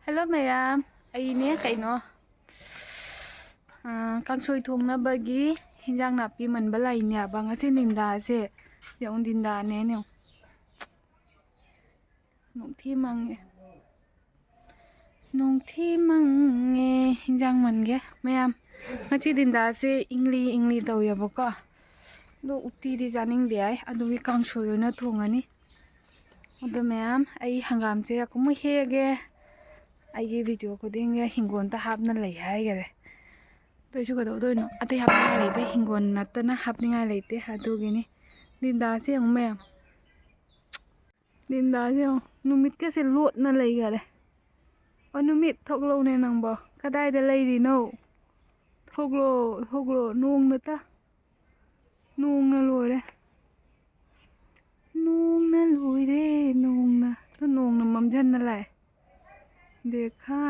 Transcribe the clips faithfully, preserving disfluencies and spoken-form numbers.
Hello ꯃꯌꯥꯝ, ꯑꯩꯅꯦ ꯀꯩꯅꯣ, ꯑꯥ, ꯀꯥꯡꯁꯣꯏ ꯊꯣꯡꯅꯕꯒꯤ ꯍꯤꯟꯖꯥꯡ ꯅꯥꯄꯤ ꯃꯟꯕ ꯂꯥꯛꯏꯅꯦꯕ ꯉꯁꯤ ꯗꯤꯟꯗꯥꯁꯦ꯫ ꯌꯦꯡꯉꯨ, ꯗꯤꯟꯗꯥꯅꯦꯅꯦ꯫ ꯅꯣꯡꯊꯤ ꯃꯪꯉꯦ꯫ ꯅꯣꯡꯊꯤ ꯃꯪꯉꯦ꯫ ꯍꯤꯟꯖꯥꯡ ꯃꯟꯒꯦ ꯃꯌꯥꯝ꯫ ꯉꯁꯤ ꯗꯤꯟꯗꯥꯁꯦ ꯏꯪꯂꯤ ꯏꯪꯂꯤ ꯇꯧꯋꯦꯕꯀꯣ꯫ ꯑꯗꯣ ꯎꯇꯤꯗꯤ ꯆꯥꯅꯤꯡꯗꯦ ꯍꯥꯏ꯫ ꯑꯗꯨꯒꯤ ꯀꯥꯡꯁꯣꯏ ꯑꯣꯏꯅ ꯊꯣꯡꯉꯅꯤ꯫ ꯑꯗꯣ ꯃꯌꯥꯝ, ꯑꯩ ꯍꯪꯒꯥꯝꯁꯦ ꯀꯨꯝꯃ ꯍꯦꯛꯑꯒꯦ꯫ ꯑꯩꯒꯤ ꯚꯤꯗꯤꯑꯣ ꯈꯨꯗꯤꯡꯒꯤ ꯍꯤꯡꯒꯣꯜꯗ ꯍꯥꯞꯅ ꯂꯩ ꯍꯥꯏꯈꯔꯦ꯫ ꯑꯗꯨ ꯑꯣꯏꯁꯨ ꯀꯩꯗꯧꯗꯣꯏꯅꯣ? ꯑꯇꯩ ꯍꯥꯞꯅꯤꯡꯉꯥꯏ ꯂꯩꯇꯦ꯫ ꯍꯤꯡꯒꯣꯜ ꯅꯠꯇꯅ ꯍꯥꯞꯅꯤꯡꯉꯥꯏ ꯂꯩꯇꯦ꯫ ꯑꯗꯨꯒꯤꯅꯤ꯫ ꯗꯤꯟꯗꯥꯁꯦ ꯌꯦꯡꯉꯨ ꯃꯌꯥꯝ꯫ ꯗꯤꯟꯗꯥꯁꯦ ꯌꯦꯡꯉꯨ꯫ ꯅꯨꯃꯤꯠꯀꯁꯦ ꯂꯣꯠꯅ ꯂꯩꯈꯔꯦ꯫ ꯑꯣ, ꯅꯨꯃꯤꯠ, ꯊꯣꯛꯂꯛꯎꯅꯦ ꯅꯪꯕꯣ꯫ ꯀꯗꯥꯏꯗ ꯂꯩꯔꯤꯅꯣ? ꯊꯣꯛꯂꯣ, ꯊꯣꯛꯂꯣ꯫ ꯅꯣꯡꯅ ꯇ-, ꯅꯣꯡꯅ ꯂꯣꯏꯔꯦ꯫ ꯅꯣꯡꯅ ꯂꯣꯏꯔꯦ, ꯅꯣꯡꯅ꯫ ꯑꯗꯨ ꯅꯣꯡꯅ ꯃꯝꯖꯟꯅ ꯂꯥꯛꯑꯦ꯫ ꯗꯦꯈꯥ꯫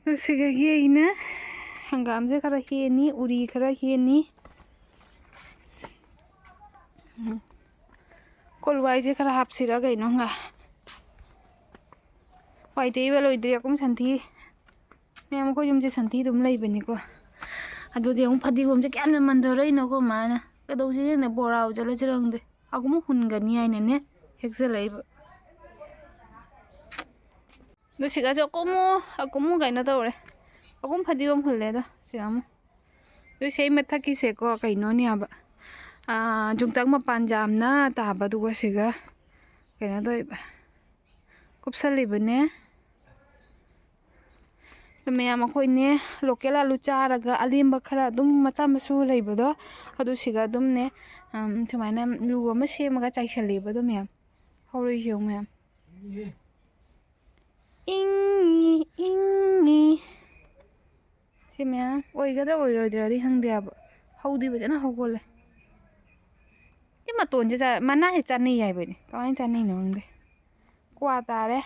ꯑꯗꯨ ꯁꯤꯗꯒꯤ ꯑꯩꯅ ꯍꯪꯒꯥꯝꯁꯦ ꯈꯔ ꯍꯦꯛꯑꯅꯤ, ꯎꯔꯤ ꯈꯔ ꯍꯦꯛꯑꯅꯤ꯫ ꯎꯝ꯫ ꯀꯣꯜꯋꯥꯏꯁꯦ ꯈꯔ ꯍꯥꯞꯁꯤꯔ ꯀꯩꯅꯣ ꯉꯥ-, ꯋꯥꯏ ꯇꯩꯕ ꯂꯣꯏꯗ꯭ꯔꯤ, ꯑꯀꯨꯝ ꯁꯟꯊꯤ꯫ ꯃꯌꯥꯝ, ꯑꯩꯈꯣꯏ ꯌꯨꯝꯁꯦ ꯁꯟꯊꯤ ꯑꯗꯨꯝ ꯂꯩꯕꯅꯤꯀꯣ꯫ ꯑꯗꯨꯗꯤ ꯑꯃꯨꯛ ꯐꯗꯤꯒꯣꯝꯁꯦ ꯀꯌꯥꯝ ꯌꯥꯝ ꯃꯟꯊꯔꯛꯏꯅꯣꯀꯣ ꯃꯥꯅ꯫ ꯀꯩꯗꯧꯁꯤꯒꯦꯅꯦ, ꯕꯣꯔꯥ ꯑꯣꯏ ꯆꯠꯂꯁꯤꯔ ꯈꯪꯗꯦ꯫ ꯑꯀꯨꯝ ꯍꯨꯟꯒꯅꯤ ꯍꯥꯏꯅꯅꯦ ꯍꯦꯛꯆꯜꯂꯛꯏꯕ꯫ ꯑꯗꯨ ꯁꯤꯒꯁꯨ ꯑꯀꯨꯝꯃꯨ, ꯑꯀꯨꯝꯃꯨ ꯀꯩꯅꯣ ꯇꯧꯔꯦ꯫ ꯑꯀꯨꯝ ꯐꯗꯤꯒꯣꯝ ꯍꯨꯜꯂꯦ ꯑꯗꯣ ꯁꯤꯒ ꯑꯃꯨꯛ꯫ ꯑꯗꯨ ꯁꯤ ꯑꯩ ꯃꯊꯛꯀꯤꯁꯦꯀꯣ ꯀꯩꯅꯣꯅꯦꯕ꯫ ꯑꯥ, ꯌꯣꯡꯆꯥꯛ ꯃꯄꯥꯟ ꯌꯥꯝꯅ ꯇꯥꯕ, ꯑꯗꯨꯒ ꯁꯤꯒ ꯀꯩꯅꯣ ꯇꯧꯔꯤꯕ꯫ ꯀꯨꯞꯁꯜꯂꯤꯕꯅꯦ꯫ ꯑꯗꯨ ꯃꯌꯥꯝ ꯑꯩꯈꯣꯏꯅꯦ ꯂꯣꯀꯦꯜ ꯑꯂꯨ ꯆꯥꯔꯒ ꯑꯂꯦꯝꯕ ꯈꯔ ꯑꯗꯨꯝ ꯃꯆꯥ ꯃꯁꯨ ꯂꯩꯕꯗꯣ, ꯑꯗꯨ ꯁꯤꯒ ꯑꯗꯨꯝꯅꯦ, ꯎꯝ, ꯁꯨꯃꯥꯏꯅ ꯂꯨ ꯑꯃ ꯁꯦꯝꯃꯒ ꯆꯥꯏꯁꯜꯂꯤꯕ ꯑꯗꯨ ꯃꯌꯥꯝ꯫ ꯍꯧꯔꯛꯏꯁꯦ ꯌꯦꯡꯉꯨ ꯃꯌꯥꯝ꯫ ꯏꯪꯉꯤ, ꯏꯪꯉꯤ꯫ ꯁꯤ ꯃꯌꯥꯝ ꯑꯣꯏꯒꯗ꯭ꯔꯥ ꯑꯣꯏꯔꯣꯏꯗ꯭ꯔꯥꯗꯤ ꯈꯪꯗꯦ ꯍꯥꯏꯕ꯫ ꯍꯧꯗꯤ ꯐꯖꯅ ꯍꯧꯒꯠꯂꯦ꯫ ꯁꯤ ꯃꯇꯣꯟꯁꯦ ꯆꯥ-, ꯃꯅꯥꯁꯦ ꯆꯥꯅꯩ ꯍꯥꯏꯕꯅꯤ꯫ ꯀꯃꯥꯏꯅ ꯆꯥꯅꯩꯅꯣ ꯈꯪꯗꯦ꯫ ꯀ꯭ꯋꯥ ꯇꯥꯔꯦ꯫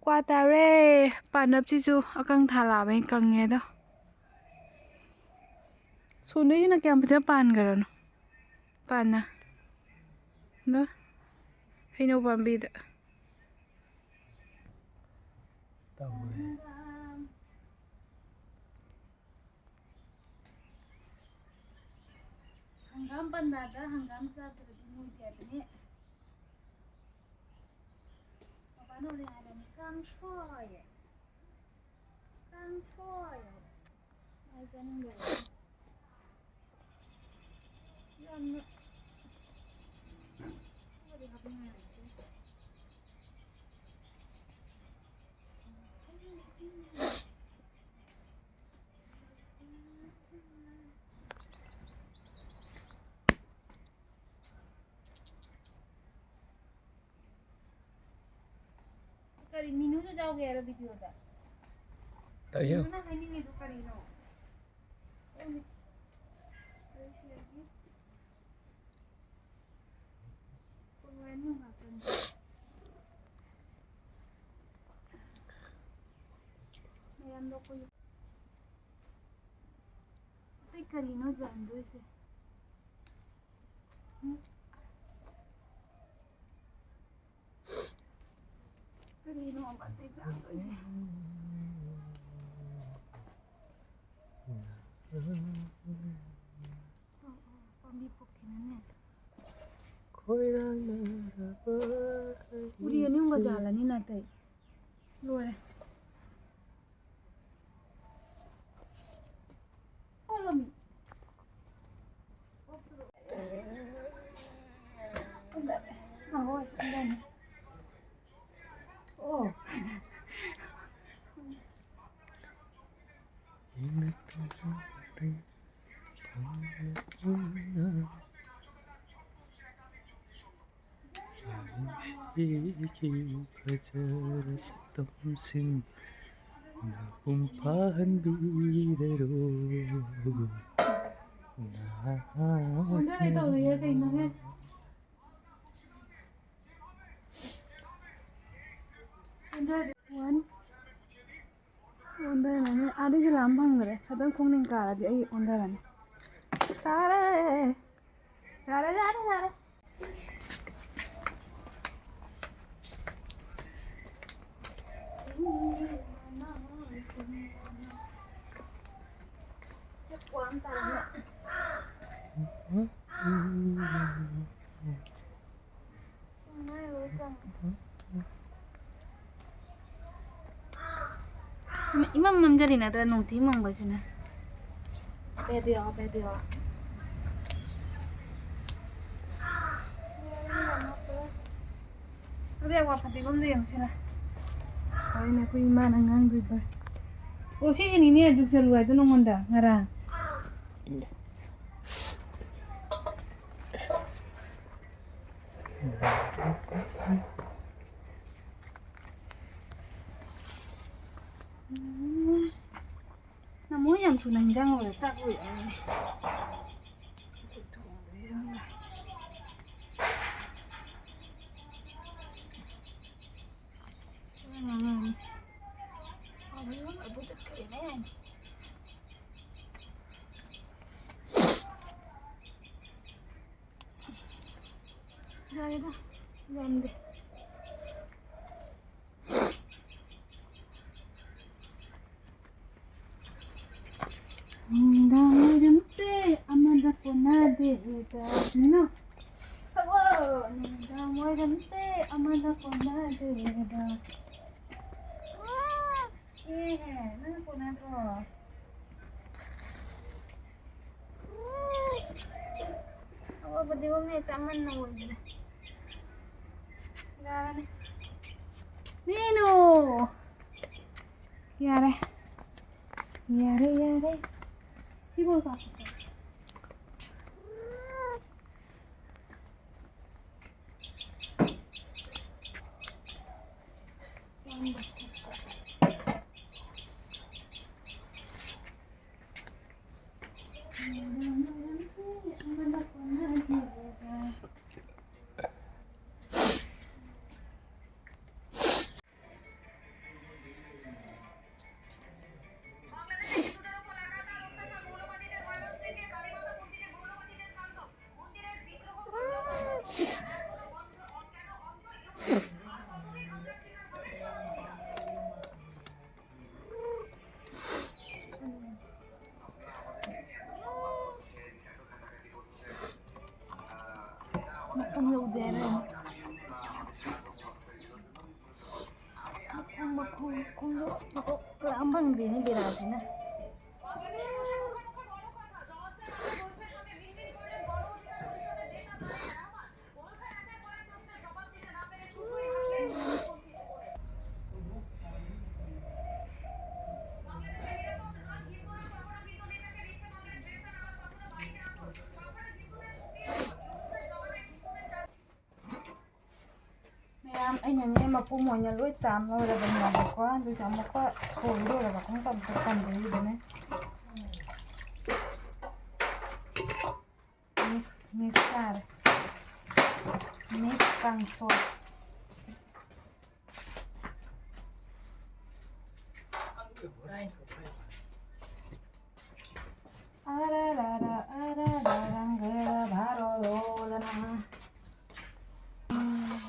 ꯀ꯭ꯋꯥ ꯇꯥꯔꯦ꯫ ꯄꯥꯟꯅꯞꯁꯤꯁꯨ ꯑꯀꯪ ꯊꯥ ꯂꯥꯛꯑꯕꯅꯤ, ꯀꯪꯉꯦ ꯑꯗꯣ꯫ ꯁꯣꯝꯗꯩꯁꯤꯅ ꯀꯌꯥꯝ ꯐꯖꯅ ꯄꯥꯟꯈ꯭ꯔꯅꯣ꯫ ꯄꯥꯟꯅ꯫ ꯑꯗꯣ ꯍꯩꯅꯧ ꯄꯥꯝꯕꯤꯗ꯫ ꯇꯧꯔꯦ꯫ ꯍꯪꯒꯥꯝ ꯄꯟꯗꯥꯗ ꯍꯪꯒꯥꯝ ꯆꯥꯗ꯭ꯔꯗꯤ ꯅꯣꯏꯗꯦ ꯍꯥꯏꯕꯅꯤ꯫ ꯃꯄꯥꯟ ꯍꯧꯔꯦ ꯍꯥꯏꯔꯅꯤ꯫ ꯀꯥꯡꯁꯣꯏ꯫ ꯀꯥꯡꯁꯣꯏ꯫ ꯑꯩ ꯆꯥꯅꯤꯡꯗꯦꯕ꯫ ꯌꯥꯝꯅ ꯍꯥꯞꯄꯗꯤ ꯍꯥꯞꯅꯤꯡꯉꯥꯏ ꯂꯩꯇꯦ꯫ ꯀꯔꯤ ꯃꯤꯅꯨꯗꯣ ꯌꯥꯎꯒꯦ ꯍꯥꯏꯔꯣ ꯚꯤꯗꯤꯑꯣꯗ? ꯇꯥꯏꯌꯦ꯫ ꯃꯤꯅꯨꯅ ꯍꯥꯏꯅꯤꯡꯉꯤꯗꯣ ꯀꯔꯤꯅꯣ? ꯑꯩ ꯁꯤꯗꯒꯤ ꯃꯌꯥꯝꯗꯣ ꯑꯩꯈꯣꯏ ꯑꯇꯩ ꯀꯔꯤꯅꯣ ꯌꯥꯟꯗꯣꯏꯁꯦ? ꯎꯝ? ꯀꯔꯤꯅꯣ ꯑꯇꯩ ꯌꯥꯟꯗꯣꯏꯁꯦ? ꯑꯣ, ꯑꯣ, ꯄꯥꯝꯕꯤ ꯄꯣꯛꯈꯤꯅꯅꯦ꯫ ꯈꯣꯏꯔꯥꯡꯅꯔꯕ ꯎꯔꯤ ꯑꯅꯤꯒꯨꯝꯕ ꯑꯩꯁꯦ꯫ ꯖꯥꯜꯂꯅꯤ ꯅꯥꯇꯩ꯫ ꯂꯣꯏꯔꯦ꯫ Follow me. ꯑꯍꯣꯏ, ꯑꯗꯨꯅꯤ꯫ ꯑꯣ꯫ ꯅꯨꯡꯁꯤꯒꯤ ꯐꯖꯔꯕ ꯁꯛꯇꯝꯁꯤꯡ ꯃꯄꯨꯡ ꯐꯥꯍꯟꯕꯤꯔꯔꯣ꯫ ꯑꯣꯟꯊꯒꯦ ꯇꯧꯔꯤꯌꯦ ꯀꯩꯅꯣꯍꯦ꯫ ꯑꯣꯟꯊꯔꯦ꯫ One. ꯑꯣꯟꯊꯔꯅꯤ꯫ ꯑꯥꯗꯒꯤ ꯂꯥꯝ ꯐꯪꯗ꯭ꯔꯦ꯫ ꯈꯤꯇꯪ ꯈꯣꯡꯅꯤꯡ ꯀꯥꯔꯗꯤ ꯑꯩ ꯑꯣꯟꯊꯔꯅꯤ꯫ ꯀꯥꯔꯦ꯫ ꯌꯥꯔꯦ, ꯌꯥꯔꯦ, ꯌꯥꯔꯦ꯫ ꯏꯃꯝ ꯃꯝꯖꯔꯤ ꯅꯠꯇ꯭ꯔ ꯅꯨꯡꯊꯤ ꯃꯪꯕꯁꯤꯅ? ꯕꯦꯕꯤꯌꯣ, ꯕꯦꯕꯤꯌꯣ꯫ ꯑꯗꯨꯗꯤ ꯑꯋꯥ ꯐꯗꯤꯒꯣꯝꯗꯣ ꯌꯦꯡꯁꯤꯅ꯫ ꯍꯣꯔꯦꯟ ꯑꯩꯈꯣꯏ ꯏꯃꯥꯅ ꯉꯥꯡꯗꯣꯏꯕ꯫ ꯑꯣ, ꯁꯤꯁꯤꯅꯤꯅꯦ ꯖꯨꯛ ꯆꯠꯂꯨ ꯍꯥꯏꯗꯣ ꯅꯉꯣꯟꯗ ꯉꯔꯥꯡ꯫ ꯎꯝ꯫ ꯅꯃꯣ ꯌꯥꯝ ꯊꯨꯅ ꯍꯤꯟꯖꯥꯡ ꯂꯣꯏꯔꯦ, ꯆꯥꯛ ꯂꯣꯏꯔꯦ꯫ ꯌꯥꯔꯦꯗ, ꯌꯥꯝꯗꯦ꯫ ꯅꯨꯡꯗꯥꯡ ꯋꯥꯏꯔꯝꯁꯦ ꯑꯃꯗ ꯀꯣꯟꯅꯗꯦꯗ꯫ ꯃꯤꯅꯨ, ꯊꯛꯑꯣ꯫ ꯅꯨꯡꯗꯥꯡ ꯋꯥꯏꯔꯝꯁꯦ ꯑꯃꯗ ꯀꯣꯟꯅꯗꯦꯗ꯫ ꯑꯦ, ꯅꯪ ꯀꯣꯟꯅꯗ꯭ꯔꯣ? ꯑꯋꯥ ꯐꯗꯤꯒꯣꯝꯅꯦ ꯆꯥꯃꯟꯅ ꯑꯣꯏꯗ꯭ꯔꯦ꯫ ꯌꯥꯔꯅꯤ꯫ ꯃꯤꯅꯨ! ꯌꯥꯔꯦ꯫ ꯌꯥꯔꯦ, ꯌꯥꯔꯦ꯫ ꯁꯤꯕꯨ ꯀꯥꯎꯊꯣꯛꯈ꯭ꯔꯦ꯫ ꯌꯧꯗꯦ ꯍꯥꯏꯔꯦ꯫ ꯃꯈꯣꯡ, ꯃꯈꯣꯡ, ꯃꯈꯣꯡꯗꯣ ꯃꯀꯣꯛ ꯂꯥꯝ ꯐꯪꯗꯦꯅꯦ ꯕꯤꯔꯥꯁꯤꯅ꯫ ꯃꯌꯥꯝ, ꯑꯩꯅꯅꯦ ꯃꯄꯨꯝ ꯑꯣꯏꯅ ꯂꯣꯏ ꯆꯥꯝ ꯂꯣꯏꯔꯕꯅꯦꯕꯀꯣ, ꯑꯗꯨꯁꯨ ꯑꯃꯨꯛꯀ ꯁꯣꯏ ꯂꯣꯏꯔꯕ ꯈꯣꯡ ꯇꯝꯗꯣꯏꯔꯤꯕꯅꯦ꯫ ꯃꯤꯛꯁ ꯃꯤꯛꯁ ꯇꯥꯔꯦ꯫ ꯃꯤꯛꯁ ꯀꯥꯡꯁꯣꯏ꯫ ꯑꯔꯥꯔꯥꯔꯥ, ꯑꯔꯥꯔꯥꯔꯥ, ꯔꯪꯒ ꯚꯥꯔꯣ ꯂꯣꯂꯅ꯫ ꯎꯝ,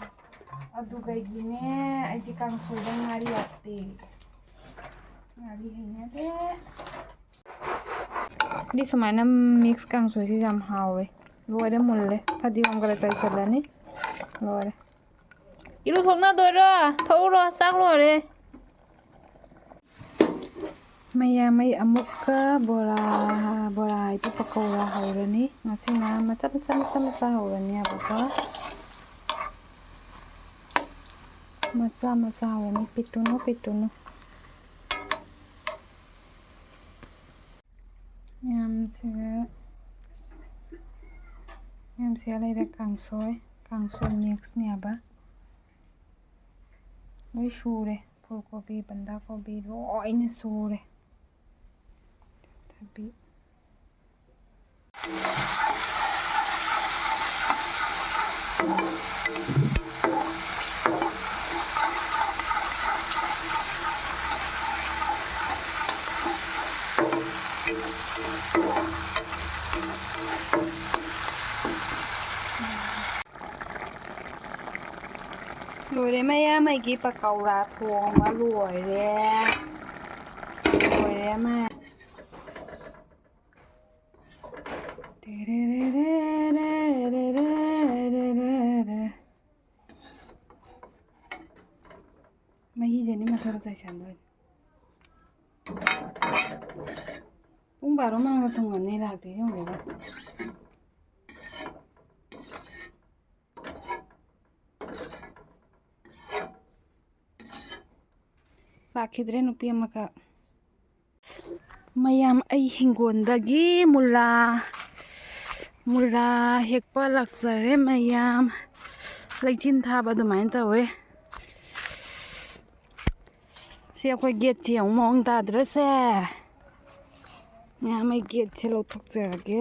ꯑꯗꯨꯒꯩꯒꯤꯅꯦ, ꯑꯩꯗꯤ ꯀꯥꯡꯁꯣꯏꯗ ꯉꯥꯔꯤ ꯌꯥꯛꯇꯦ꯫ ꯉꯥꯔꯤ ꯍꯩꯅꯗꯦ꯫ ꯑꯩꯗꯤ ꯁꯨꯃꯥꯏꯅ ꯃꯤꯛꯁ ꯀꯥꯡꯁꯣꯏꯁꯤ ꯌꯥꯝ ꯍꯥꯎꯋꯦ꯫ ꯂꯣꯏꯔꯦ, ꯃꯨꯜꯂꯦ꯫ ꯐꯗꯤꯒꯣꯝ ꯈꯔ ꯆꯥꯏꯁꯤꯜꯂꯅꯤ꯫ ꯂꯣꯏꯔꯦ꯫ ꯏꯔꯨ ꯊꯣꯛꯅꯗꯣꯏꯔꯣ? ꯊꯣꯛꯎꯔꯣ, ꯆꯥꯛ ꯂꯣꯏꯔꯦ꯫ ꯃꯌꯥ ꯃꯩ ꯑꯃꯨꯛꯀ ꯕꯣꯔꯥ, ꯕꯣꯔꯥ ꯍꯥꯏꯗꯤ ꯄꯀꯧꯔꯥ ꯍꯧꯔꯅꯤ꯫ ꯉꯁꯤꯅ ꯃꯆꯥ ꯃꯆꯥ ꯃꯆꯥ ꯃꯆꯥ ꯍꯧꯔꯅꯤꯕꯀꯣ꯫ ꯃꯆꯥ ꯃꯆꯥ ꯍꯧꯔꯅꯤ, ꯄꯤꯛꯇꯨꯅꯨ ꯄꯤꯛꯇꯨꯅꯨ꯫ ꯃꯌꯥꯝꯁꯤꯒ, ꯃꯌꯥꯝꯁꯤꯒ ꯂꯩꯔꯦ ꯀꯥꯡꯁꯣꯏ, ꯀꯥꯡꯁꯣꯏ ꯃꯤꯛꯁꯅꯦꯕ꯫ ꯂꯣꯏ ꯁꯨꯔꯦ꯫ ꯐꯨꯜ ꯀꯣꯕꯤ, ꯕꯟꯗꯥ ꯀꯣꯕꯤ ꯂꯣꯏꯅ ꯁꯨꯔꯦ꯫ ꯊꯕꯤ꯫ ꯂꯣꯏꯔꯦ, ꯃꯌꯥꯝ ꯑꯩꯒꯤ ꯄꯀꯧꯔꯥ ꯊꯣꯡꯕ ꯂꯣꯏꯔꯦ꯫ ꯂꯣꯏꯔꯦ ꯃꯌꯥꯝ꯫ ꯆꯥꯏꯁꯟꯗꯣꯏꯅꯤ꯫ ꯄꯨꯡ ꯕꯥꯔꯣ ꯃꯃꯥꯡꯗ ꯊꯨꯡꯉꯅꯤ, ꯂꯥꯛꯇꯦ ꯌꯦꯡꯉꯨꯕ꯫ ꯂꯥꯛꯈꯤꯗ꯭ꯔꯦ ꯅꯨꯄꯤ ꯑꯃꯈꯛ꯫ ꯃꯌꯥꯝ, ꯑꯩ ꯍꯤꯡꯒꯣꯜꯗꯒꯤ ꯃꯨꯂꯥ, ꯃꯨꯂꯥ ꯍꯦꯛꯄ ꯂꯥꯛꯆꯔꯦ ꯃꯌꯥꯝ꯫ ꯂꯩꯆꯤꯟ ꯊꯥꯕ ꯑꯗꯨꯃꯥꯏꯅ ꯇꯧꯋꯦ꯫ ꯁꯤ ꯑꯩꯈꯣꯏ ꯒꯦꯠꯁꯤ ꯑꯃꯨꯛ ꯃꯑꯣꯡ ꯇꯥꯗ꯭ꯔꯁꯦ꯫ ꯃꯌꯥꯝ, ꯑꯩ ꯒꯦꯠꯁꯦ ꯂꯧꯊꯣꯛꯆꯔꯒꯦ꯫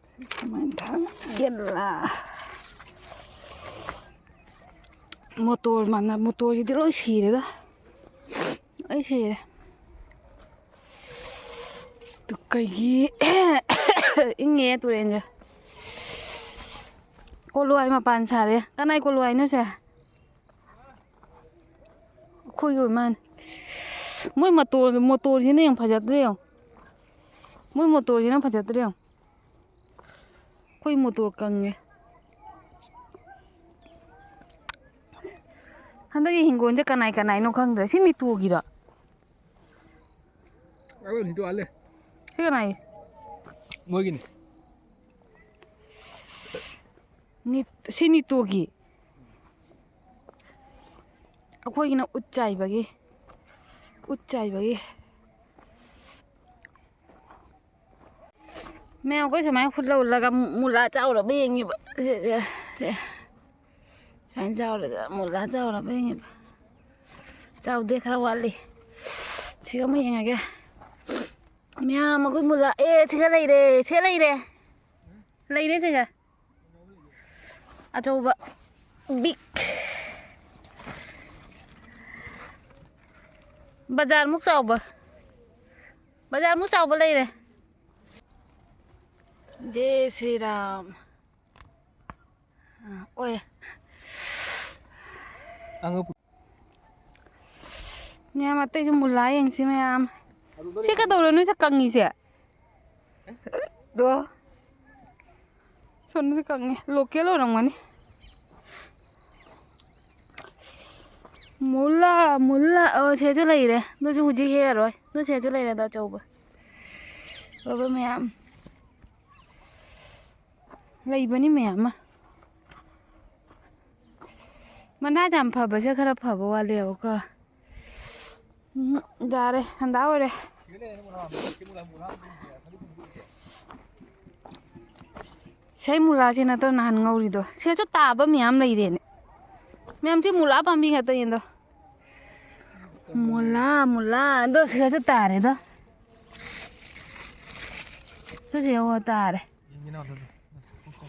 ꯁꯤ ꯁꯨꯃꯥꯏꯅ ꯊꯥ-, ꯌꯦꯜꯂꯥ꯫ ꯃꯣꯇꯣꯔ ꯃꯥꯟꯅ-, ꯃꯣꯇꯣꯔꯁꯤꯗꯤ ꯂꯣꯏ ꯁꯤꯔꯦꯗ꯫ ꯂꯣꯏ ꯁꯤꯔꯦ꯫ ꯇꯨ ꯀꯩꯒꯤ ꯏꯪꯉꯦ ꯇꯨꯔꯦꯟꯁꯦ꯫ ꯀꯣꯂꯨꯋꯥꯏ ꯃꯄꯥꯟ ꯁꯥꯔꯦ꯫ ꯀꯅꯥꯏ ꯀꯣꯂꯨꯋꯥꯏꯅꯣ ꯁꯦ? ꯑꯩꯈꯣꯏꯒꯤ ꯑꯣꯏ ꯃꯥꯅꯤ꯫ ꯃꯣꯏ ꯃꯣꯇꯣꯔ, ꯃꯣꯇꯣꯔꯁꯤꯅ ꯌꯥꯝ ꯐꯖꯗ꯭ꯔꯦ ꯌꯦꯡꯉꯣ꯫ ꯃꯣꯏ ꯃꯣꯇꯣꯔꯁꯤꯅ ꯐꯖꯗ꯭ꯔꯦ ꯌꯦꯡꯉꯣ꯫ ꯑꯩꯈꯣꯏ ꯃꯣꯇꯣꯔ ꯀꯪꯉꯦ꯫ ꯍꯟꯗꯛꯀꯤ ꯍꯤꯡꯒꯣꯜꯁꯦ ꯀꯅꯥꯏ ꯀꯅꯥꯏꯅꯣ ꯈꯪꯗ꯭ꯔꯦ꯫ ꯁꯤ ꯅꯤꯇꯨꯒꯤꯔꯣ? ꯑꯩꯈꯣꯏ ꯅꯤꯇꯨ ꯑꯥ ꯂꯩ꯫ ꯁꯤ ꯀꯅꯥꯏ? ꯃꯣꯏꯒꯤꯅꯤ꯫ ꯅꯤꯠ-, ꯁꯤ ꯅꯤꯇꯨꯒꯤ꯫ ꯑꯩꯈꯣꯏꯒꯤꯅ ꯎꯠ ꯆꯥꯏꯕꯒꯤ꯫ ꯎꯠ ꯆꯥꯏꯕꯒꯤ꯫ ꯃꯌꯥꯝ, ꯑꯩꯈꯣꯏ ꯁꯨꯃꯥꯏꯅ ꯍꯨꯠꯂ ꯍꯨꯠꯂꯒ ꯃꯨꯂꯥ ꯆꯥꯎꯔꯕ ꯌꯦꯡꯉꯤꯕ꯫ ꯁꯦ, ꯁꯦ, ꯁꯦ꯫ ꯁꯨꯃꯥꯏꯅ ꯆꯥꯎꯔꯦ, ꯃꯨꯂꯥ ꯆꯥꯎꯔꯕ ꯌꯦꯡꯉꯤꯕ꯫ ꯆꯥꯎꯗꯦ, ꯈꯔ ꯋꯥꯠꯂꯤ꯫ ꯁꯤꯒ ꯑꯃ ꯌꯦꯡꯉꯒꯦ꯫ ꯃꯌꯥꯝ, ꯑꯩꯈꯣꯏ ꯃꯨꯂꯥ꯫ ꯑꯦ, ꯁꯤꯒ ꯂꯩꯔꯦ, ꯁꯤꯒ ꯂꯩꯔꯦ꯫ ꯂꯩꯔꯦ ꯁꯤꯒ꯫ ꯑꯆꯧꯕ꯫ ꯕꯤꯛ꯫ ꯕꯖꯥꯔꯃꯨꯛ ꯆꯥꯎꯕ꯫ ꯕꯖꯥꯔꯃꯨꯛ ꯆꯥꯎꯕ ꯂꯩꯔꯦ꯫ ꯖꯦ ꯁ꯭ꯔꯤ ꯔꯥꯝ꯫ ꯑꯥ, ꯑꯣꯏ꯫ ꯑꯉꯛꯄ꯫ ꯃꯌꯥꯝ, ꯑꯇꯩꯁꯨ ꯃꯨꯂꯥ ꯌꯦꯡꯁꯤ ꯃꯌꯥꯝ꯫ ꯁꯤ ꯀꯩꯗꯧꯔꯅꯣ ꯁꯤ ꯀꯪꯉꯤꯁꯦ? ꯗꯣ꯫ ꯁꯣꯝꯗꯁꯨ ꯀꯪꯉꯦ꯫ ꯂꯣꯀꯦꯜ ꯑꯣꯏꯔꯝꯒꯅꯤ꯫ ꯃꯨꯂꯥ, ꯃꯨꯂꯥ꯫ ꯑꯣ, ꯁꯤꯗꯁꯨ ꯂꯩꯔꯦ꯫ ꯑꯗꯨꯁꯨ ꯍꯧꯖꯤꯛ ꯍꯦꯛꯑꯔꯣꯏ꯫ ꯑꯗꯨ ꯁꯤꯗꯁꯨ ꯂꯩꯔꯦ, ꯑꯗꯣ ꯑꯆꯧꯕ꯫ ꯑꯆꯧꯕ ꯃꯌꯥꯝ꯫ ꯂꯩꯕꯅꯤ ꯃꯌꯥꯝ ꯑꯃ꯫ ꯃꯅꯥ ꯌꯥꯝ ꯐꯕꯁꯦ ꯈꯔ ꯐꯕ ꯋꯥꯠꯂꯦꯕꯀꯣ꯫ ꯎꯝ, ꯌꯥꯔꯦ, ꯍꯟꯗꯥ ꯑꯣꯏꯔꯦ꯫ ꯁꯤ ꯃꯨꯂꯥꯁꯤ ꯅꯠꯇ꯭ꯔꯣ ꯅꯍꯥꯟ ꯉꯧꯔꯤꯗꯣ? ꯁꯤꯗꯁꯨ ꯇꯥꯕ ꯃꯌꯥꯝ ꯂꯩꯔꯦꯅꯦ꯫ ꯃꯌꯥꯝꯁꯤ ꯃꯨꯂꯥ ꯄꯥꯝꯕꯤ ꯉꯥꯛꯇꯅꯤꯗꯣ꯫ ꯃꯨꯂꯥ, ꯃꯨꯂꯥ꯫ ꯑꯗꯣ ꯁꯤꯗꯁꯨ ꯇꯥꯔꯦꯗꯣ꯫ ꯁꯤꯁꯨ ꯌꯦꯡꯉꯣ, ꯇꯥꯔꯦ꯫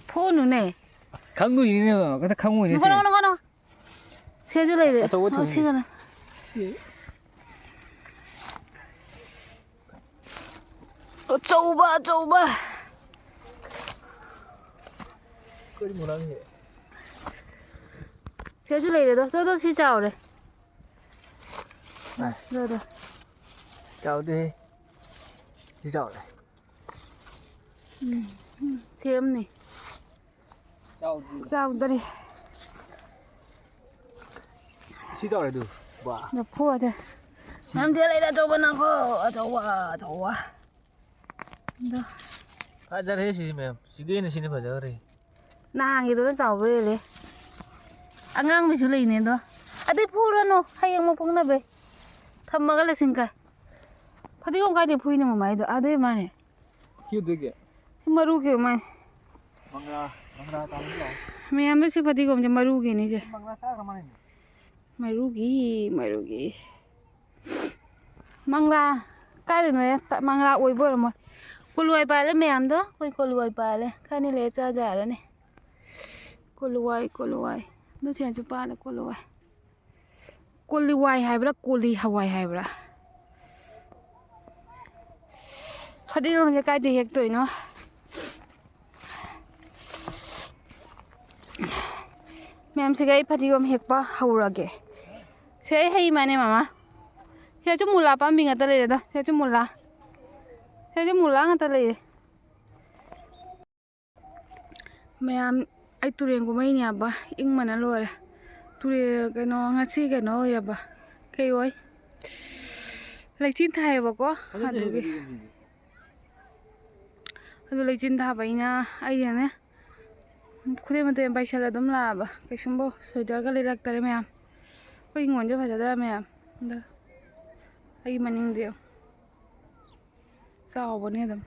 ꯐꯨꯅꯨꯅꯦ꯫ ꯈꯪꯗꯣꯏꯅꯤꯅꯦ, ꯀꯩꯗ ꯈꯪꯉꯣꯏꯅꯦ ꯁꯤ꯫ ꯅꯈꯣ, ꯅꯈꯣ, ꯅꯈꯣ, ꯅꯈꯣ꯫ ꯁꯤꯁꯨ ꯂꯩꯔꯦ꯫ ꯑꯆꯧꯕ ꯑꯣ, ꯊꯣꯡꯉꯦ꯫ ꯁꯤꯒꯅ꯫ ꯁꯤ꯫ ꯑꯆꯧꯕ, ꯑꯆꯧꯕ꯫ ꯀꯔꯤ ꯃꯨꯂꯥꯅꯤ? ꯁꯤꯁꯨ ꯂꯩꯔꯦ꯫ ꯑꯗꯣ, ꯑꯗꯣ, ꯁꯤ ꯆꯥꯎꯔꯦ꯫ ꯑꯥꯏ꯫ ꯑꯗꯣ, ꯑꯗꯣ꯫ ꯆꯥꯎꯗꯦꯍꯦ꯫ ꯁꯤ ꯆꯥꯎꯔꯦ꯫ ꯎꯝ, ꯎꯝ, ꯁꯦꯝꯅꯤ꯫ ꯆꯥꯎꯗ꯭ꯔꯤ꯫ ꯆꯥꯎꯗꯔꯤ꯫ ꯁꯤ ꯆꯥꯎꯔꯦ ꯑꯗꯨ꯫ ꯋꯥ꯫ ꯂꯐꯨ ꯑꯗ ꯃꯌꯥꯝ ꯊꯤꯜ ꯂꯩꯔꯦ, ꯑꯆꯧꯕ ꯅꯪꯀꯣ, ꯑꯆꯧꯕ, ꯑꯆꯧꯕ꯫ ꯑꯗꯣ ꯐꯖꯔꯦ ꯁꯤꯗꯤ ꯃꯌꯥꯝ꯫ ꯁꯤꯒꯤ ꯍꯦꯟꯅ ꯁꯤꯅ ꯐꯖꯈ꯭ꯔꯦ꯫ ꯅꯍꯥꯟꯒꯤꯗꯨꯅ ꯆꯥꯎꯕ ꯍꯦꯜꯂꯦ꯫ ꯑꯉꯥꯡꯕꯤꯁꯨ ꯂꯩꯅꯦ ꯑꯗꯣ꯫ ꯑꯗꯩ ꯐꯨꯔꯅꯨ, ꯍꯌꯦꯡ ꯑꯃꯨꯛ ꯐꯨꯅꯕꯩ꯫ ꯊꯝꯃꯒ ꯂꯩꯁꯤꯟ ꯀꯥꯏ꯫ ꯐꯗꯤꯒꯣꯝ ꯀꯥꯏꯗꯩ ꯐꯨꯏꯅꯣ ꯃꯃꯥꯏꯗꯣ? ꯑꯗꯩ ꯃꯥꯅꯦ꯫ ꯀꯦꯗꯣꯏꯒꯦ? ꯁꯤ ꯃꯔꯨꯒꯤ ꯑꯣꯏ ꯃꯥꯜꯂꯦ꯫ ꯃꯪꯒ꯭ꯔꯥ, ꯃꯪꯒ꯭ꯔꯥ ꯇꯥꯕꯁꯨ ꯂꯥꯛꯑꯣ꯫ ꯃꯌꯥꯝꯗꯣ ꯁꯤ ꯐꯗꯤꯒꯣꯝꯁꯦ ꯃꯔꯨꯒꯤꯅꯤꯁꯦ꯫ ꯁꯤ ꯃꯪꯒ꯭ꯔꯥ ꯆꯥꯈ꯭ꯔ ꯃꯥꯜꯂꯦꯅꯦ꯫ ꯃꯔꯨꯒꯤ, ꯃꯔꯨꯒꯤ꯫ ꯃꯪꯒ꯭ꯔꯥ ꯀꯥꯏꯗꯅꯣꯍꯦ? ꯇ-, ꯃꯪꯒ꯭ꯔꯥ ꯑꯣꯏꯕ ꯑꯣꯏꯔꯝꯃꯣꯏ꯫ ꯀꯣꯂꯨꯋꯥꯏ ꯄꯥꯜꯂꯦ ꯃꯌꯥꯝꯗꯣ꯫ ꯑꯩꯈꯣꯏ ꯀꯣꯂꯨꯋꯥꯏ ꯄꯥꯜꯂꯦ꯫ ꯈꯔꯅꯤ ꯂꯩꯔ ꯆꯥꯖꯦ ꯍꯥꯏꯔꯅꯤ꯫ ꯀꯣꯂꯨꯋꯥꯏ, ꯀꯣꯂꯨꯋꯥꯏ꯫ ꯑꯗꯨ ꯁꯤꯁꯨ ꯄꯥꯜꯂꯦ ꯀꯣꯂꯨꯋꯥꯏ꯫ ꯀꯣꯂꯤ ꯋꯥꯏ ꯍꯥꯏꯕ꯭ꯔꯥ, ꯀꯣꯂꯤ ꯍꯋꯥꯏ ꯍꯥꯏꯕ꯭ꯔꯥ? ꯐꯗꯤꯒꯣꯝꯁꯦ ꯀꯥꯏꯗ ꯍꯦꯛꯇꯣꯏꯅꯣ? ꯃꯌꯥꯝꯁꯤꯒ ꯑꯩ ꯐꯗꯤꯒꯣꯝ ꯍꯦꯛꯄ ꯍꯧꯔꯒꯦ꯫ ꯁꯦ, ꯑꯩ ꯍꯩ ꯃꯥꯅꯦ, ꯃꯃꯥ꯫ ꯁꯤꯗꯁꯨ ꯃꯨꯂꯥ ꯄꯥꯝꯕꯤ ꯉꯥꯛꯇ ꯂꯩꯔꯦꯗ꯫ ꯁꯤꯗꯁꯨ ꯃꯨꯂꯥ꯫ ꯁꯤꯗꯁꯨ ꯃꯨꯂꯥ ꯉꯥꯛꯇ ꯂꯩꯔꯦ꯫ ꯃꯌꯥꯝ, ꯑꯩ ꯇꯨꯔꯦꯟ ꯀꯨꯝꯍꯩꯅꯦ ꯍꯥꯏꯕ, ꯏꯪꯕꯅ ꯂꯣꯏꯔꯦ꯫ ꯇꯨꯔꯦꯜ, ꯀꯩꯅꯣ, ꯉꯁꯤ ꯀꯩꯅꯣ ꯑꯣꯏꯌꯦꯕ, ꯀꯩ ꯑꯣꯏ, ꯂꯩꯆꯤꯟ ꯊꯥꯏꯌꯦꯕꯀꯣ꯫ ꯑꯗꯨꯒꯤ, ꯑꯗꯨ ꯂꯩꯆꯤꯟ ꯊꯥꯕ ꯑꯩꯅ, ꯑꯩꯅꯅꯦ, ꯈꯨꯗꯩ ꯃꯇꯩ ꯄꯥꯏꯁꯜꯂ ꯑꯗꯨꯝ ꯂꯥꯛꯑꯕ꯫ ꯀꯩꯁꯨꯝꯕꯨ ꯁ꯭ꯋꯦꯇꯔꯒ ꯂꯤꯠꯂꯛꯇꯔꯦ ꯃꯌꯥꯝ꯫ ꯑꯩꯈꯣꯏ ꯍꯤꯡꯒꯣꯜꯁꯦ ꯐꯖꯗ꯭ꯔꯥ ꯃꯌꯥꯝ? ꯑꯗ ꯑꯩꯒꯤ ꯃꯅꯤꯡꯗꯤ ꯆꯥꯎꯕꯅꯦ ꯑꯗꯨꯝ꯫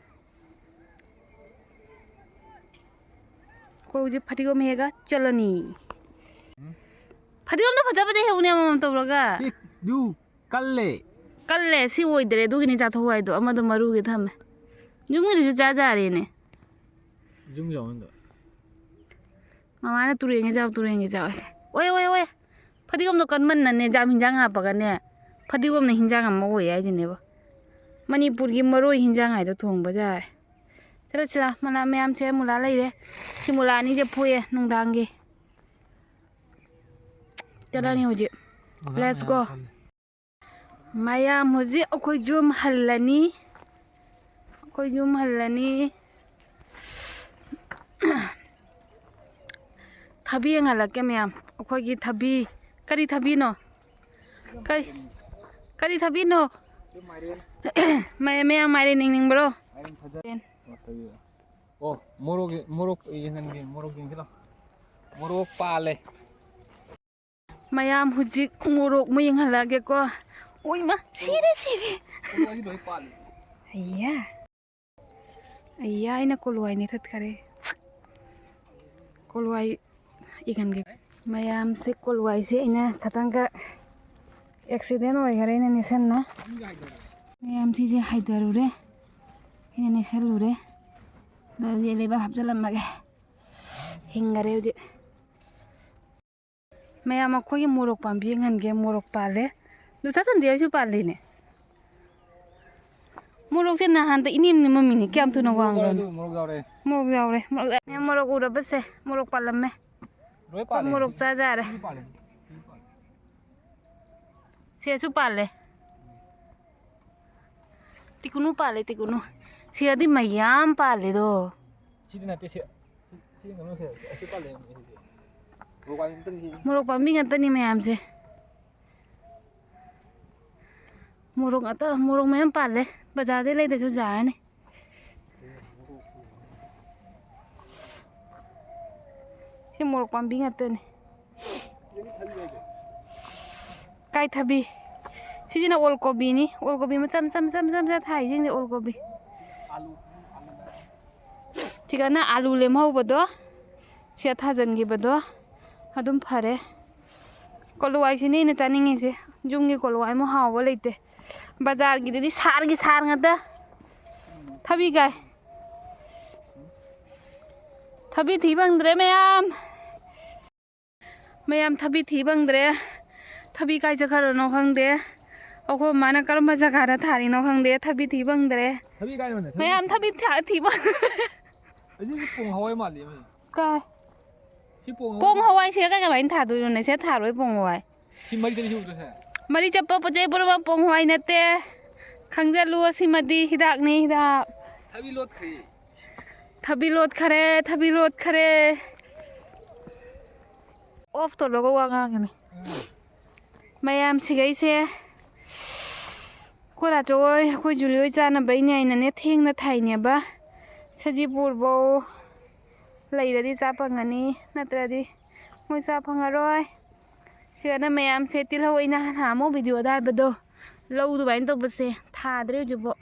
ꯑꯩꯈꯣꯏ ꯍꯧꯖꯤꯛ ꯐꯗꯤꯒꯣꯝ ꯍꯦꯛꯑꯒ ꯆꯠꯂꯅꯤ꯫ ꯎꯝ꯫ ꯐꯗꯤꯒꯣꯝꯗꯣ ꯐꯖ ꯐꯖ ꯍꯦꯛꯎꯅꯦ, ꯑꯃꯃꯝ ꯇꯧꯔꯒ꯫ ꯁꯤ ꯌꯨ ꯀꯜꯂꯦ꯫ ꯀꯜꯂꯦ, ꯁꯤ ꯑꯣꯏꯗ꯭ꯔꯦ, ꯑꯗꯨꯒꯤꯅꯤ ꯆꯥꯊꯣꯛꯎ ꯍꯥꯏꯗꯣ, ꯑꯃꯗꯣ ꯃꯔꯨꯒꯤ ꯊꯝꯃꯦ꯫ ꯌꯨꯝꯒꯤꯗꯨꯁꯨ ꯆꯥ ꯌꯥꯔꯦꯅꯦ꯫ ꯌꯨꯝꯒꯤ ꯌꯥꯎꯍꯟꯗꯣ꯫ ꯃꯃꯥꯅ "ꯇꯨꯔꯦꯟꯒꯤ ꯆꯥꯎ, ꯇꯨꯔꯦꯟꯒꯤ ꯆꯥꯎ" ꯍꯥꯏ꯫ ꯑꯣꯏ, ꯑꯣꯏ, ꯑꯣꯏ꯫ ꯐꯗꯤꯒꯣꯝꯗꯣ ꯀꯟꯃꯟꯅꯅꯦ, ꯖꯥꯝ ꯍꯤꯟꯖꯥꯡ ꯍꯥꯞꯄꯒꯅꯦ, ꯐꯗꯤꯒꯣꯝꯅ ꯍꯤꯟꯖꯥꯡ ꯑꯃ ꯑꯣꯏ ꯍꯥꯏꯁꯤꯅꯦꯕ꯫ ꯃꯅꯤꯄꯨꯔꯒꯤ ꯃꯔꯣꯏ ꯍꯤꯟꯖꯥꯡ ꯍꯥꯏꯗꯣ ꯊꯣꯡꯕ ꯌꯥꯔꯦ꯫ ꯆꯠꯂꯁꯤꯔꯥ? ꯃꯅꯥ ꯃꯌꯥꯝꯁꯦ ꯃꯨꯂꯥ ꯂꯩꯔꯦ꯫ ꯁꯤ ꯃꯨꯂꯥ ꯑꯅꯤꯁꯦ ꯐꯨꯑꯦ ꯅꯨꯡꯗꯥꯡꯒꯤ꯫ ꯆꯠꯂꯅꯤ ꯍꯧꯖꯤꯛ꯫ ꯃꯨꯂꯥ Let's ꯃꯌꯥꯝ go꯫ ꯐꯜꯂꯦ꯫ ꯃꯌꯥꯝ ꯍꯧꯖꯤꯛ ꯑꯩꯈꯣꯏ ꯌꯨꯝ ꯍꯜꯂꯅꯤ꯫ ꯑꯩꯈꯣꯏ ꯌꯨꯝ ꯍꯜꯂꯅꯤ꯫ ꯊꯕꯤ ꯌꯦꯡꯍꯜꯂꯛꯀꯦ ꯃꯌꯥꯝ꯫ ꯑꯩꯈꯣꯏꯒꯤ ꯊꯕꯤ꯫ ꯀꯔꯤ ꯊꯕꯤꯅꯣ? ꯀꯔꯤ, ꯀꯔꯤ ꯊꯕꯤꯅꯣ? ꯃꯌꯥꯝ, ꯃꯌꯥꯝ ꯃꯥꯏꯔꯦꯟ ꯌꯦꯡꯅꯤꯡꯕ꯭ꯔꯣ? ꯃꯥꯏꯔꯦꯟ ꯐꯖ-, ꯑꯣ, ꯃꯣꯔꯣꯛ, ꯃꯣꯔꯣꯛ ꯌꯦꯡꯍꯟꯒꯦ, ꯃꯣꯔꯣꯛ ꯌꯦꯡꯁꯤꯂꯣ꯫ ꯃꯣꯔꯣꯛ ꯄꯥꯜꯂꯦ꯫ ꯃꯌꯥꯝ ꯍꯧꯖꯤꯛ ꯃꯣꯔꯣꯛ ꯑꯃ ꯌꯦꯡꯍꯜꯂꯛꯑꯒꯦꯀꯣ꯫ ꯎꯏꯃ, ꯁꯤꯔꯦ, ꯁꯤꯔꯦ꯫ ꯀꯣꯂꯨꯋꯥꯏꯁꯤ ꯂꯣꯏ ꯄꯥꯜꯂꯤ꯫ ꯑꯩꯌꯥ꯫ ꯑꯩꯌꯥ, ꯑꯩꯅ ꯀꯣꯂꯨꯋꯥꯏ ꯅꯦꯠꯊꯠꯈꯔꯦ꯫ ꯀꯣꯂꯨꯋꯥꯏ ꯌꯦꯡꯍꯟꯒꯦ꯫ ꯃꯌꯥꯝꯁꯦ ꯀꯣꯂꯨꯋꯥꯏꯁꯦ ꯑꯩꯅ ꯈꯇꯪꯒ accident ꯑꯣꯏꯈꯔꯦ, ꯑꯩꯅ ꯅꯦꯠꯁꯟꯅ꯫ ꯃꯌꯥꯝ ꯁꯤꯁꯦ ꯍꯥꯏꯊꯔꯨꯔꯦ꯫ ꯑꯩꯅ ꯅꯦꯠꯁꯜꯂꯨꯔꯦ꯫ ꯑꯗꯣ ꯍꯧꯖꯤꯛ ꯂꯩꯕꯥꯛ ꯍꯥꯞꯆꯤꯜꯂꯝꯃꯒꯦ꯫ ꯍꯤꯡꯈꯔꯦ ꯍꯧꯖꯤꯛ꯫ ꯃꯌꯥꯝ, ꯑꯩꯈꯣꯏꯒꯤ ꯃꯣꯔꯣꯛ ꯄꯥꯝꯕꯤ ꯌꯦꯡꯍꯟꯒꯦ꯫ ꯃꯣꯔꯣꯛ ꯄꯥꯜꯂꯦ꯫ ꯗꯨꯁꯥ ꯆꯟꯗꯤ ꯍꯣꯏꯁꯨ ꯄꯥꯜꯂꯤꯅꯦ꯫ ꯃꯣꯔꯣꯛꯁꯦ ꯅꯍꯥꯟꯗ ꯏꯅꯦꯝ ꯅꯦꯝꯃꯝꯃꯤꯅꯦ꯫ ꯀꯌꯥꯝ ꯊꯨꯅ ꯃꯣꯔꯣꯛ ꯌꯥꯎꯔꯦ, ꯋꯥꯡꯈ꯭ꯔꯕꯅꯣ? ꯑꯗꯨ ꯃꯣꯔꯣꯛ ꯌꯥꯎꯔꯦ꯫ ꯃꯣꯔꯣꯛ ꯌꯥꯎꯔꯦ꯫ ꯃꯣꯔꯣꯛ, ꯃꯣꯔꯣꯛ ꯎꯔꯕꯁꯦ꯫ ꯃꯣꯔꯣꯛ ꯄꯥꯜꯂꯝꯃꯦ꯫ ꯂꯣꯏ ꯄꯥꯜꯂꯦ꯫ ꯃꯣꯔꯣꯛ ꯆꯥ ꯌꯥꯔꯦ꯫ ꯁꯤꯁꯨ ꯄꯥꯜꯂꯦ꯫ ꯁꯤꯁꯨ ꯄꯥꯜꯂꯦ꯫ ꯇꯤꯀꯨꯅꯨ ꯄꯥꯜꯂꯦ, ꯇꯤꯀꯨꯅꯨ꯫ ꯁꯤꯗꯗꯤ ꯃꯌꯥꯝ ꯄꯥꯜꯂꯦꯗꯣ꯫ ꯁꯤꯗꯤ ꯅꯠꯇꯦ, ꯁꯤ, ꯁꯤ ꯀꯩꯅꯣꯁꯦ, ꯑꯁꯤ ꯄꯥꯜꯂꯦ, ꯁꯤꯗꯤ꯫ ꯃꯣꯔꯣꯛ ꯄꯥꯝꯕꯤ ꯉꯥꯛꯇꯅꯤ ꯃꯌꯥꯝꯁꯦ꯫ ꯃꯣꯔꯣꯛ ꯉꯥꯛꯇ, ꯃꯣꯔꯣꯛ ꯃꯌꯥꯝ ꯄꯥꯜꯂꯦ꯫ ꯕꯖꯥꯔꯗꯩ ꯂꯩꯗꯁꯨ ꯌꯥꯔꯅꯤ꯫ ꯁꯤ ꯃꯣꯔꯣꯛ ꯄꯥꯝꯕꯤ ꯉꯥꯛꯇꯅꯤ꯫ ꯀꯥꯏ ꯊꯕꯤ? ꯁꯤꯁꯤꯅ ꯑꯣꯜ ꯀꯣꯕꯤꯅꯤ꯫ ꯑꯣꯜ ꯀꯣꯕꯤ ꯃꯆꯥ ꯃꯆꯥ ꯃꯆꯥ ꯃꯆꯥ ꯃꯆꯥ ꯊꯥꯏꯁꯤꯡꯁꯦ ꯑꯣꯜ ꯀꯣꯕꯤ꯫ ꯁꯤꯒꯅ ꯑꯥꯂꯨ ꯂꯦꯝꯍꯧꯕꯗꯣ, ꯁꯤꯗ ꯊꯥꯖꯤꯟꯈꯤꯕꯗꯣ ꯑꯗꯨꯝ ꯐꯔꯦ꯫ ꯀꯣꯂꯨꯋꯥꯏꯁꯤꯅꯦ ꯑꯩꯅ ꯆꯥꯅꯤꯡꯉꯤꯁꯦ꯫ ꯌꯨꯝꯒꯤ ꯀꯣꯂꯨꯋꯥꯏꯃꯨꯛ ꯍꯥꯎꯕ ꯂꯩꯇꯦ꯫ ꯕꯖꯥꯔꯒꯤꯗꯨꯗꯤ ꯁꯥꯔꯒꯤ ꯁꯥꯔ ꯉꯥꯛꯇ꯫ ꯊꯕꯤ ꯀꯥꯏ꯫ ꯊꯕꯤ ꯊꯤ ꯐꯪꯗ꯭ꯔꯦ ꯃꯌꯥꯝ꯫ ꯃꯌꯥꯝ ꯊꯕꯤ ꯊꯤ ꯐꯪꯗ꯭ꯔꯦ꯫ ꯊꯕꯤ ꯀꯥꯏ ꯆꯠꯈ꯭ꯔꯅꯣ ꯈꯪꯗꯦ꯫ ꯑꯩꯈꯣꯏ ꯃꯥꯅ ꯀꯔꯝꯕ ꯖꯒꯥꯗ ꯊꯥꯔꯤꯅꯣ ꯈꯪꯗꯦ꯫ ꯊꯕꯤ ꯊꯤ ꯐꯪꯗ꯭ꯔꯦ꯫ ꯊꯕꯤ ꯀꯥꯏ ꯌꯣꯟꯅ? ꯊꯕꯤ ꯃꯌꯥꯝ ꯊꯕꯤ ꯊꯥ-, ꯊꯤ ꯐꯪ-, ꯑꯁꯤꯁꯦ ꯄꯣꯡ ꯍꯋꯥꯏ ꯃꯥꯜꯂꯤ ꯑꯃ꯫ ꯀꯥꯏ? ꯁꯤ ꯄꯣꯡ ꯍꯋꯥꯏ ꯄꯣꯡ ꯃꯥꯜꯂꯤ꯫ ꯍꯋꯥꯏꯁꯦ ꯀꯥꯏ ꯀꯃꯥꯏꯅ ꯊꯥꯗꯣꯏꯅꯣꯅꯦ? ꯁꯤꯗ ꯊꯥꯔꯣꯏ ꯄꯣꯡ ꯍꯋꯥꯏ꯫ ꯁꯤ ꯃꯔꯤ ꯆꯠꯂꯤ ꯁꯤ ꯎꯗ꯭ꯔꯣ ꯁꯦ? ꯃꯔꯤ ꯆꯠꯄ ꯄꯣꯠ ꯆꯩ ꯄꯨꯝꯅꯃꯛ ꯄꯣꯡ ꯍꯋꯥꯏ ꯅꯠꯇꯦ꯫ ꯈꯪꯖꯜꯂꯨ, ꯑꯁꯤꯃꯗꯤ ꯍꯤꯗꯥꯛꯅꯤ, ꯍꯤꯗꯥꯛ꯫ ꯊꯕꯤ ꯂꯣꯠꯈ꯭ꯔꯦ꯫ ꯊꯕꯤ ꯂꯣꯠꯈꯔꯦ, ꯊꯕꯤ ꯂꯣꯠꯈꯔꯦ꯫ ꯑꯣꯐ ꯇꯧꯔꯒ ꯋꯥ ꯉꯥꯡꯒꯅꯤ꯫ ꯎꯝ꯫ ꯃꯌꯥꯝ ꯁꯤꯒꯩꯁꯦ ꯑꯩꯈꯣꯏ ꯂꯥꯆꯣ ꯍꯣꯏ, ꯑꯩꯈꯣꯏ ꯖꯨꯂꯤ ꯍꯣꯏ ꯆꯥꯅꯕꯩꯅꯦ ꯍꯥꯏꯅꯅꯦ ꯊꯦꯡꯅ ꯊꯥꯏꯅꯦꯕ꯫ ꯁꯖꯤꯄꯨꯔꯐꯧ ꯂꯩꯔꯗꯤ ꯆꯥ ꯐꯪꯒꯅꯤ, ꯅꯠꯇ꯭ꯔꯗꯤ ꯃꯣꯏ ꯆꯥ ꯐꯪꯉꯔꯣꯏ꯫ ꯁꯤꯗꯅ ꯃꯌꯥꯝꯁꯦ ꯇꯤꯜꯍꯧ, ꯑꯩꯅ ꯅꯍꯥꯟ ꯑꯃꯨꯛ ꯚꯤꯗꯤꯑꯣꯗ ꯍꯥꯏꯕꯗꯣ, ꯂꯧ ꯑꯗꯨꯃꯥꯏꯅ ꯇꯧꯕꯁꯦ ꯊꯥꯗ꯭ꯔꯤ ꯍꯧꯖꯤꯛꯐꯥꯎ꯫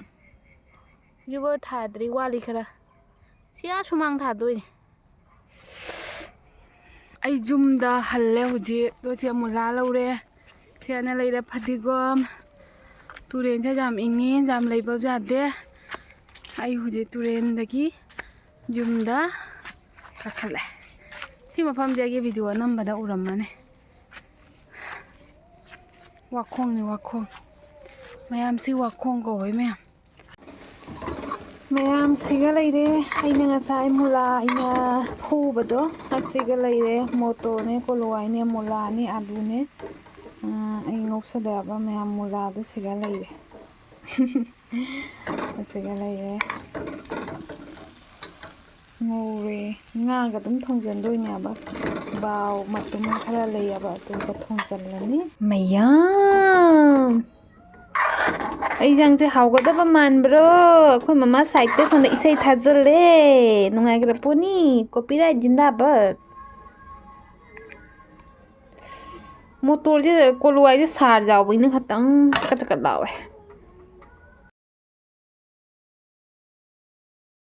ꯍꯧꯖꯤꯛꯐꯥꯎ ꯊꯥꯗ꯭ꯔꯤ, ꯋꯥꯠꯂꯤ ꯈꯔ꯫ ꯁꯤ ꯑꯥ ꯁꯨꯃꯥꯡ ꯊꯥꯗꯣꯏꯅꯦ꯫ ꯑꯩ ꯌꯨꯝꯗ ꯍꯜꯂꯦ ꯍꯧꯖꯤꯛ꯫ ꯑꯗꯣ ꯁꯤ ꯑꯃꯨꯂꯥ ꯂꯧꯔꯦ꯫ ꯁꯤ ꯑꯅ ꯂꯩꯔꯦ ꯐꯗꯤꯒꯣꯝ꯫ ꯇꯨꯔꯦꯟꯁꯦ ꯌꯥꯝ ꯏꯪꯉꯤ, ꯌꯥꯝ ꯂꯩꯕ ꯌꯥꯗꯦ꯫ ꯑꯩ ꯍꯧꯖꯤꯛ ꯇꯨꯔꯦꯟꯗꯒꯤ ꯌꯨꯝꯗ ꯀꯥꯈꯠꯂꯦ꯫ ꯁꯤ ꯃꯐꯝꯁꯦ ꯑꯩꯒꯤ ꯚꯤꯗꯤꯑꯣ ꯑꯅꯝꯕꯗ ꯎꯔꯝꯃꯅꯤ꯫ ꯋꯥꯈꯣꯡꯅꯤ, ꯋꯥꯈꯣꯡ꯫ ꯃꯌꯥꯝꯁꯤ ꯋꯥꯈꯣꯡ ꯀꯧꯋꯦ, ꯃꯌꯥꯝ꯫ ꯃꯌꯥꯝ ꯁꯤꯒ ꯂꯩꯔꯦ꯫ ꯑꯩꯅ ꯉꯁꯥꯏ ꯃꯨꯂꯥ ꯑꯩꯅ ꯐꯨꯕꯗꯣ ꯑꯁꯤꯒ ꯂꯩꯔꯦ꯫ ꯃꯣꯇꯣꯔꯅꯦ, ꯀꯣꯂꯣꯋꯥꯏꯅꯦ, ꯃꯨꯂꯥꯅꯦ, ꯑꯂꯨꯅꯦ꯫ ꯑꯥ, ꯑꯩ ꯉꯧꯁꯜꯂꯛꯑꯕ ꯃꯌꯥꯝ ꯃꯨꯂꯥꯗꯣ ꯁꯤꯒ ꯂꯩꯔꯦ꯫ ꯑꯁꯤꯒ ꯂꯩꯔꯦ꯫ ꯉꯧꯔꯦ꯫ ꯉꯥꯒ ꯑꯗꯨꯝ ꯊꯣꯡꯖꯟꯗꯣꯏꯅꯦꯕ꯫ ꯄꯥꯎ ꯃꯇꯨꯝ ꯈꯔ ꯂꯩꯌꯦꯕ, ꯑꯗꯨꯒ ꯊꯣꯡꯖꯜꯂꯅꯤ꯫ ꯃꯌꯥꯝ! ꯑꯩ ꯏꯟꯖꯥꯡꯁꯦ ꯍꯥꯎꯒꯗꯕ ꯃꯥꯟꯕ꯭ꯔꯣ? ꯑꯩꯈꯣꯏ ꯃꯃꯥ ꯁꯥꯏꯠꯇ ꯁꯣꯝꯗ ꯏꯁꯩ ꯊꯥꯖꯜꯂꯦ꯫ ꯅꯨꯡꯉꯥꯏꯈ꯭ꯔ ꯄꯣꯠꯅꯤ꯫ Copyright ꯖꯤꯟꯗꯥꯕꯥꯗ꯫ ꯃꯣꯇꯣꯔꯁꯦ, ꯀꯣꯂꯨ ꯍꯥꯏꯁꯦ ꯁꯥꯔ ꯌꯥꯎꯕꯅꯤꯅ ꯈꯇꯪ ꯆꯀꯠ ꯆꯀꯠ ꯂꯥꯎꯋꯦ꯫